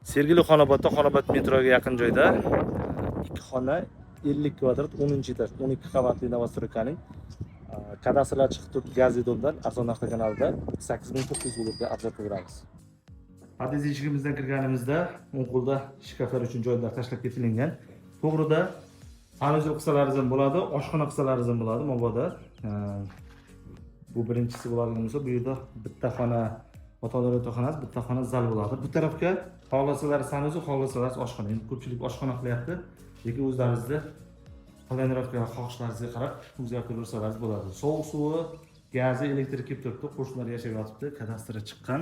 Sergeli Xonobodda, Xonobod metroga yaqin joyda ikki xona, 50 kvadrat, 10 etaj, 12 qavatli новостройка ning kadastrlar chiqib turibdi. Gazli дом dan arzon narxda kanalida 8900 rublga обзор qilib. Podъезд eshigimizdan kirganimizda o'ng qo'lda shkaflar uchun joylar tashlab ketilingan. To'g'rida санузел qilsalaringiz ham bo'ladi, oshxona qilsalaringiz ham bo'ladi mabodo. Bu birinchisi bo'ladigan bo'lsa, bu yerda bitta xona yotoqlar yotoqxonasi, bitta xona zal bo'ladi. Bu tarafga xohlasalar санузел, xohlasalar oshxona. Endi ko'pchilik oshxona qilyapti, lekin o'zlaringizni планировка, xohishlaringizga qarab o'zgartiraversalaringiz bo'ladi. Sovuq suvi, gazi, elektr kelib turibdi, qo'shnilar yashab yotibdi, kadastri chiqqan.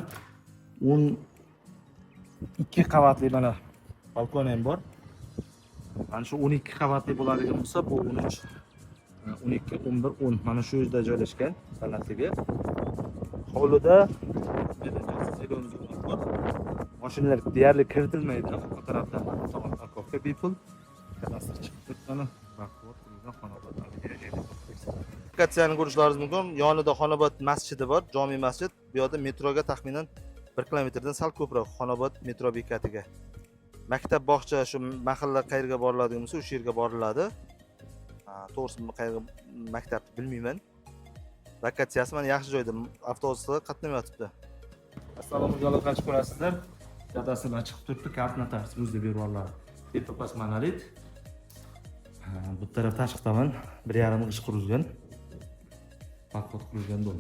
12 qavatli, mana balkoni ham bor. Mana shu 12 qavatli bo'ladigan bo'lsa, bu 13, 12, 11, 10, mana shu yerda joylashgan balandligi. Hovlida зелёный zona bor. Mashinalar deyarli kiritilmaydi. Orqa tarafdan tomon парковка bepul. Kadastr chiqib turibdi, mana baquvvat qurilgan Xonobod. Lokatsiyani ko'rishlaringiz mumkin. Yonida Xonobod masjidi bor, jome masjid. Bu yerda metroga taxminan 1 kilometrdan sal ko'proq, Xonobod metro bekatiga. Maktab, bog'cha, shu mahalla qayerga boriladigan bo'lsa, o'sha yerga boriladi. To'g'risi, qayerga maktabni bilmayman. Lokatsiyasi mana yaxshi joyda, avtobuslar qatnamayotibdi. Assalomu alaykum, qancha ko'rasizlar? Kadastrlar chiqib turibdi, kart notarius o'zida berib yuboriladi. Tepa monolit. Bu taraf tashqi tomon 1,5 g'isht qurilgan. Baquvvat qurilgan дом.